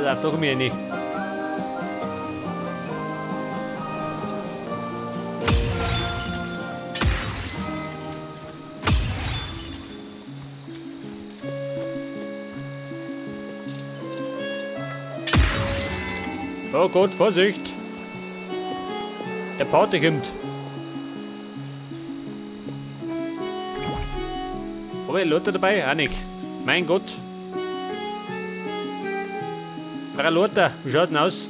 Pass auf, da komme ich rein. Oh Gott, Vorsicht! Der Pate kommt. Habe ich Lothar dabei? Auch nicht. Mein Gott. Frau Lothar, wie schaut denn aus?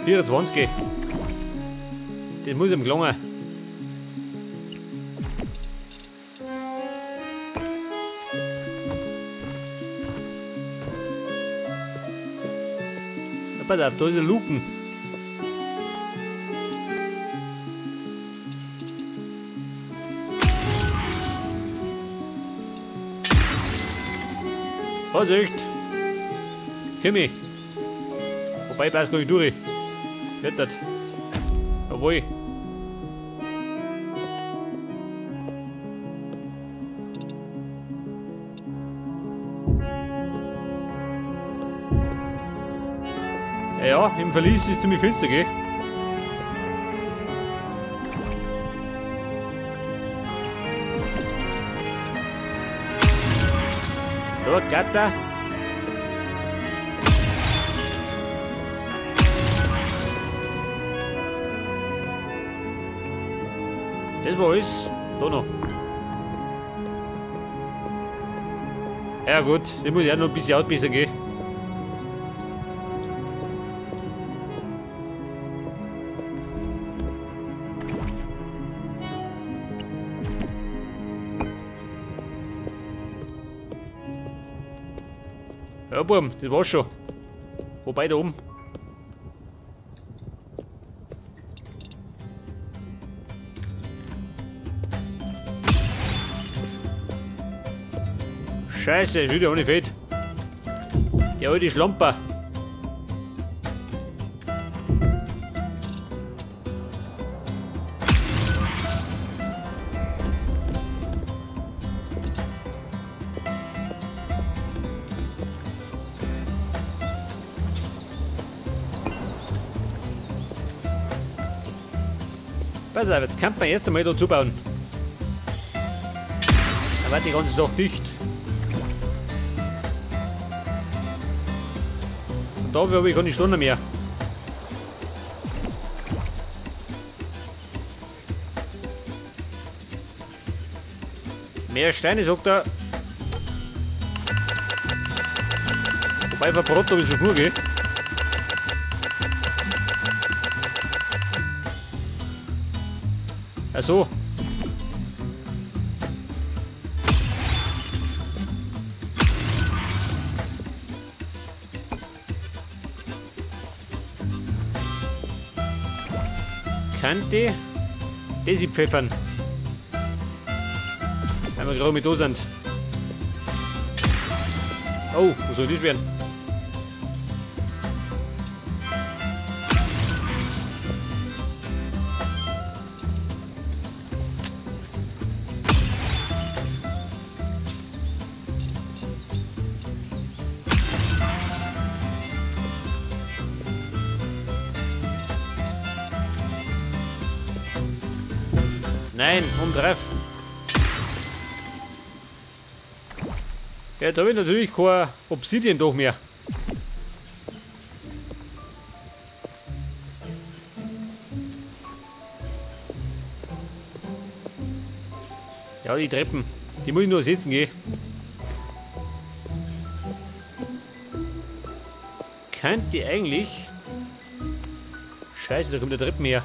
24. Das muss ihm gelungen. Pass auf, da ist ein Luken. Vorsicht! Kimi! Wobei, passt gar nicht durch. Wird das. Jawohl. Ja, im Verlies ist ziemlich finster, gell? So, Gatter. Das war alles. Da noch. Ja gut, das muss ich auch noch ein bisschen ausbessern, gell? Ja, Buam, das war's schon. Wobei da oben. Scheiße, ist wieder ohne Fett. Der alte Schlamper. Pass auf, jetzt kann man erst einmal da zubauen. Dann wird die ganze Sache dicht. Und da habe ich keine Stunde mehr. Mehr Steine, sagt er. Wobei verbrot habe ich schon genug, gell? Ach so. Kante. Das ist pfeffern. Einmal gerade mit da sind. Oh, wo soll das werden? Nein, umtreff. Ja, jetzt habe ich natürlich kein Obsidian doch mehr. Ja, die Treppen. Die muss ich nur setzen gehen. Das könnte eigentlich... Scheiße, da kommt der Treppen her.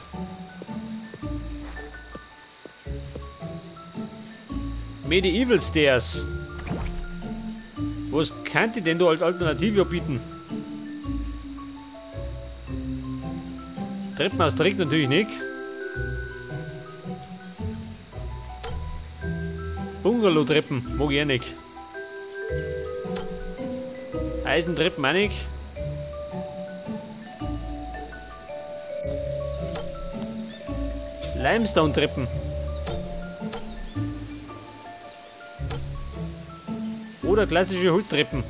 Medieval Stairs. Was könnte ich denn da als Alternative bieten? Treppen aus Dreck natürlich nicht. Bungalow-Treppen mag ich auch nicht. Eisentreppen auch nicht. Limestone-Treppen. Oder klassische Holztreppen.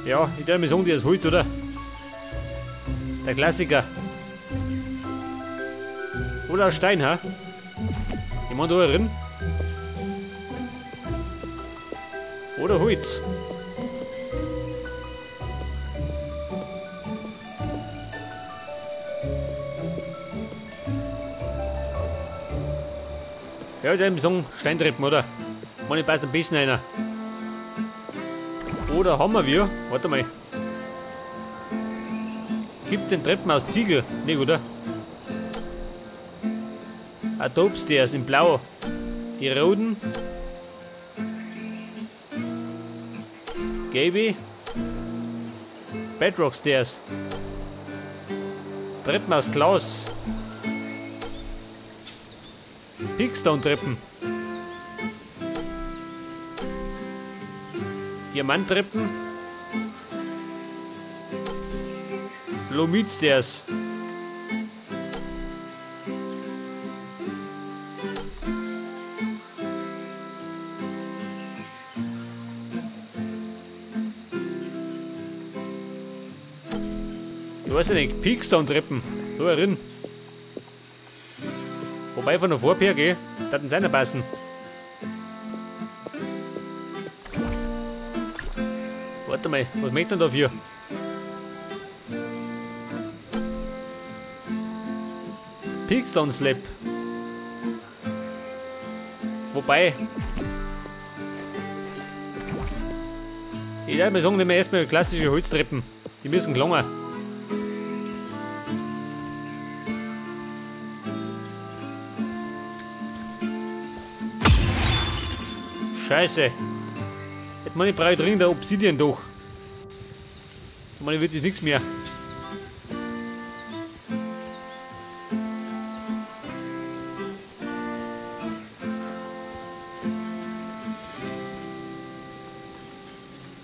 Ja, ich darf mir sagen, die ist Holz, oder? Der Klassiker. Oder ein Stein, ha? Ich meine da drin. Oder Holz. Ja, ich würde sagen, Steintreppen, oder? Meine passt am besten einer. Oder haben wir? Warte mal. Gibt den Treppen aus Ziegel? Nicht, oder? Adobe Stairs in Blau. Die roten. Gelbe. Bedrock Stairs. Treppen aus Glas. Pigstone Treppen. Diamanttreppen. Lomit Stairs. Ich weiß ja nicht, Pigstone Treppen. Da drin. Wobei von der Farbe her, gell, das hat seiner passen. Warte mal, was möchte denn dafür? Pigstone Slab. Wobei. Ich würde mal sagen, nehmen wir erstmal klassische Holztreppen. Die müssen gelangen. Scheiße. Jetzt meine ich brauche ich dringend ein Obsidian doch. Ich meine, wird das nichts mehr.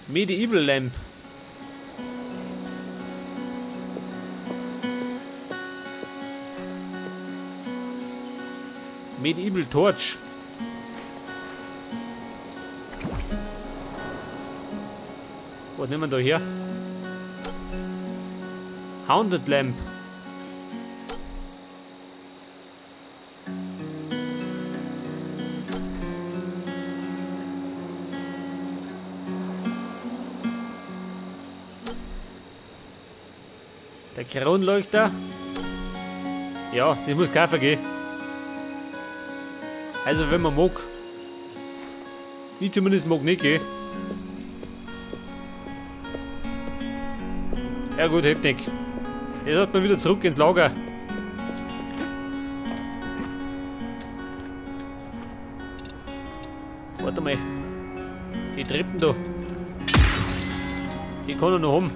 Medieval Lamp. Medieval Torch. Was nehmen wir da her? Haunted Lamp. Der Kronleuchter. Ja, das muss kaufen gehen. Also wenn man mag. Ich zumindest mag nicht gehen. Ja gut, hilft nicht. Jetzt hat man wieder zurück ins Lager. Warte mal. Die Treppen da. Die kann er noch haben.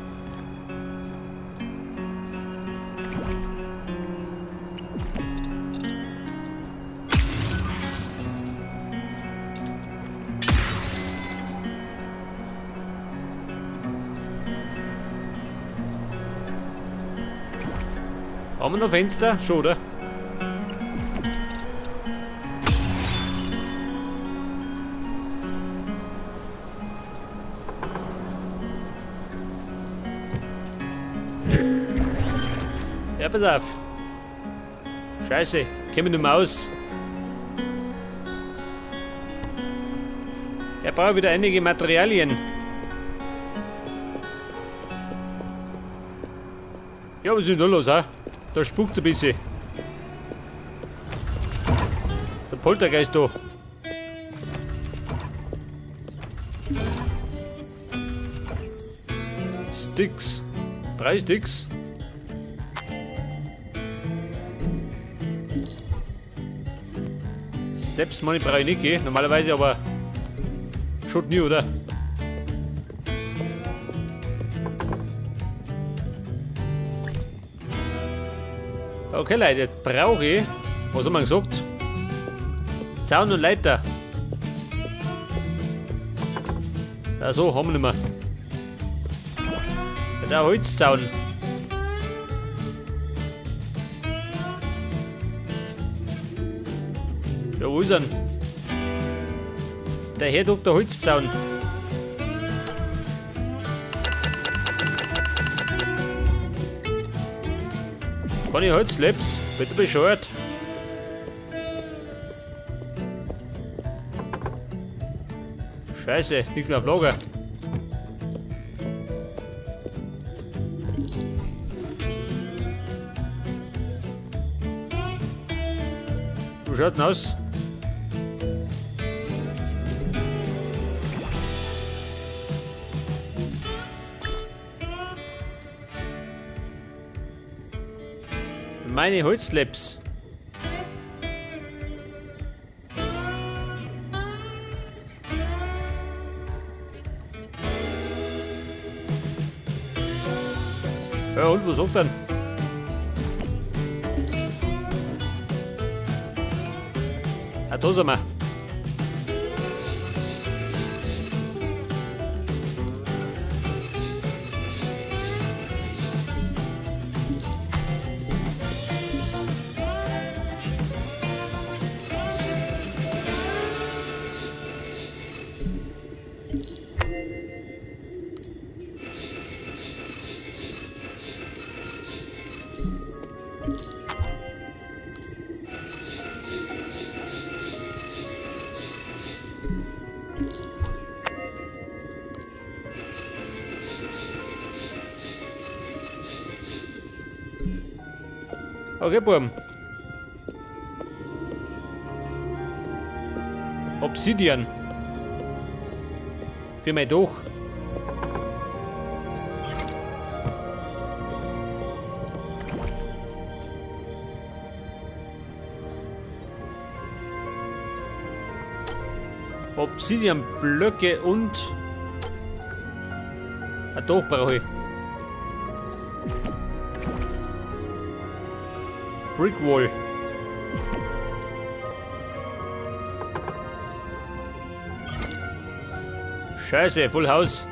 Haben wir noch Fenster? Schon, oder? Ja, pass auf. Scheiße, komm ich nicht mehr aus. Er braucht wieder einige Materialien. Ja, was ist denn da los, hä? Da spukt's ein bisschen. Der Poltergeist da. Sticks. 3 Sticks. Steps meine brauche ich nicht, gell? Normalerweise, aber schon nie, oder? Okay, Leute, jetzt brauche ich, was haben wir gesagt? Zaun und Leiter. Ja, so, haben wir nicht mehr. Der Holzzaun. Ja, wo ist er denn? Der Herr Dr. Holzzaun. Kann ich Holzlabs? Bitte bescheuert. Scheiße, nicht mehr auf Lager. Wie schaut denn aus? Meine Holzlabs. Ja, und was sagt denn? Ah, da sind wir. Okay, Buben. Obsidian. Für mein Dach. Obsidian-Blöcke und ein Dach brauche ich. Brickwall. Scheiße, voll Haus.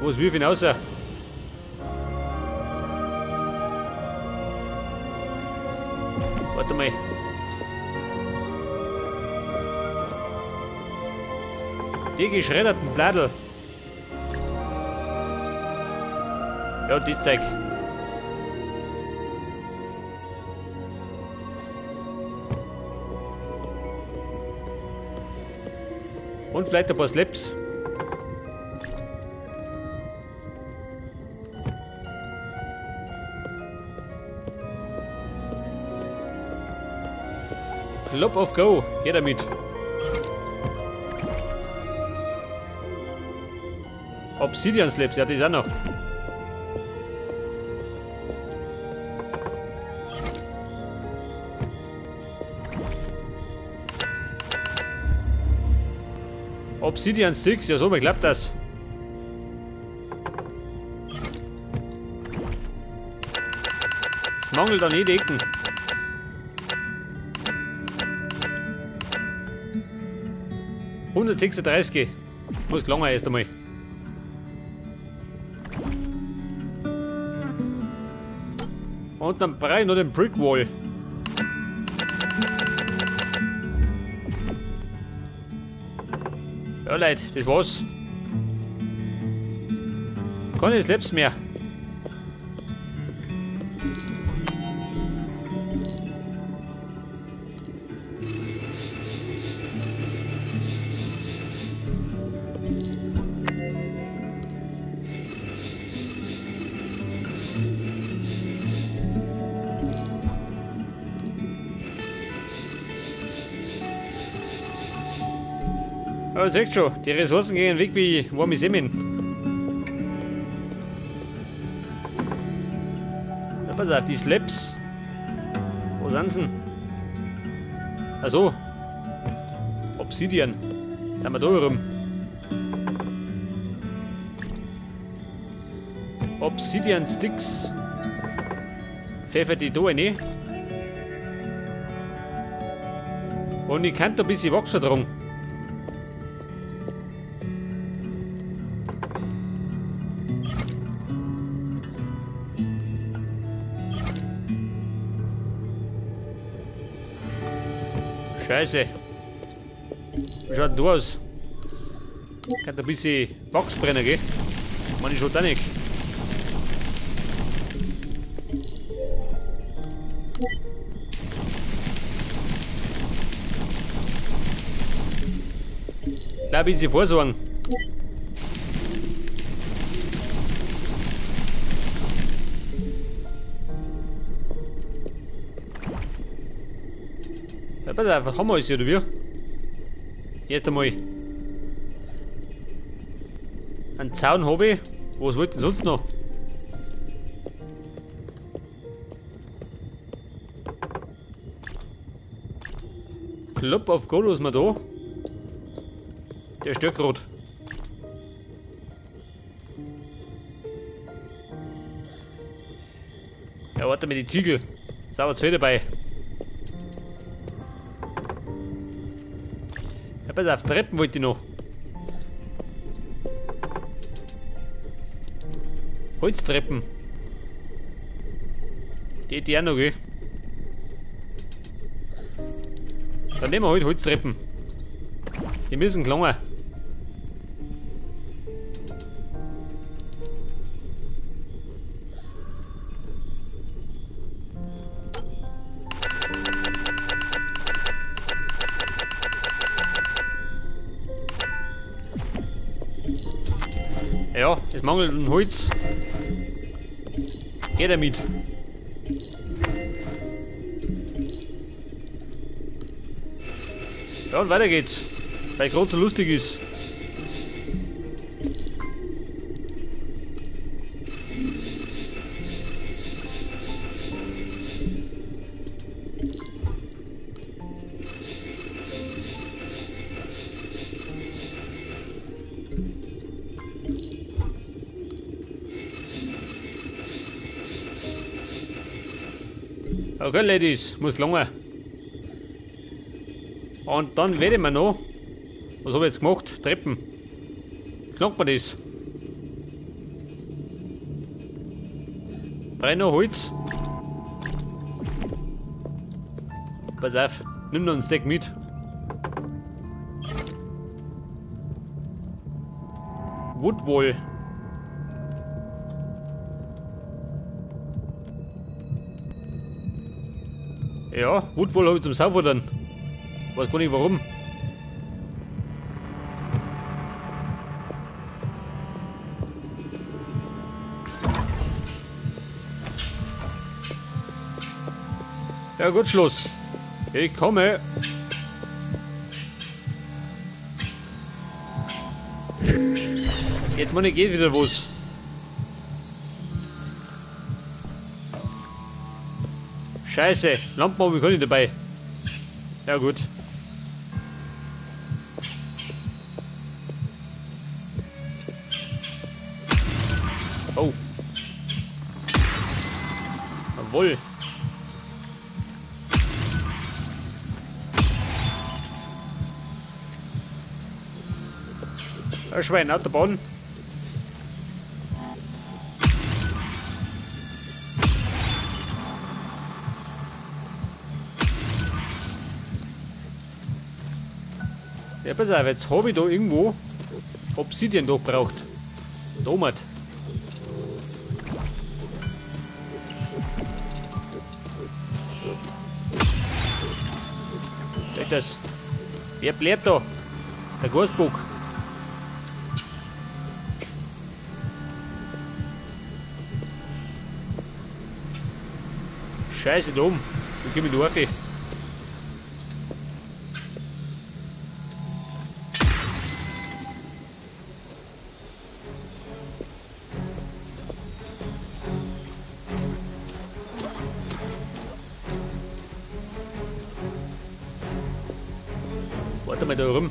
Wo ist wie viel raus? Warte mal. Die geschredderten Bladel. Ja, das Zeug. Und vielleicht ein paar Slaps. Club of Go, geh damit. Obsidian Slaps, ja, die ist auch noch. Obsidian Sticks, ja so, mir klappt das. Es mangelt an jede Ecken. 136. Muss lange erst einmal. Und dann brauche ich noch den Brickwall. Ja Leute, das war's. Keine Slaps mehr. Aber seht schon, die Ressourcen gehen weg wie warme Semmeln. Ja, pass auf, die Slaps. Wo sind sie denn? Achso. Obsidian. Da haben wir da rum. Obsidian Sticks. Pfeffer die da rein. Und ich kann da ein bisschen Wachs drum. Scheiße. Wie schaut denn du aus? Kann ein bisschen Wachs brennen, gell? Meine ich schon da nicht. Gleich ein bisschen vorsorgen. Ja, pass auf, was haben wir alles hier, oder wie? Erst einmal. Einen Zaun habe ich. Was wollt ihr denn sonst noch? Club of Gold ist mir da. Der stört grad. Ja, warte mit die Ziegel. Ist aber zwei dabei. Ja, pass auf, Treppen wollte ich noch. Holztreppen. Die hätte ich auch noch, gell? Dann nehmen wir halt Holztreppen. Die müssen gelangen. Ja, es mangelt an Holz. Geh damit. Ja, und weiter geht's. Weil gerade so lustig ist. Okay, Ladies, muss lange. Und dann werde ich mir noch. Was habe ich jetzt gemacht? Treppen. Klangt mir das? Brauche ich noch Holz? Pass auf, nimm noch einen Stack mit. Woodwall. Ja, Woodwall habe ich zum Saufordern. Weiß gar nicht warum. Ja gut, Schluss. Ich komme. Jetzt mal geht wieder was. Scheiße, Lampen habe ich gar nicht dabei. Ja gut. Oh. Jawohl. Ein Schwein, Autobahn. Ja, pass auf, jetzt habe ich da irgendwo Obsidian doch braucht. Domat. Das. Wer blärt da? Der Gorsbock. Scheiße, da oben. Wie komme ich da rauf? Warte mal da rum.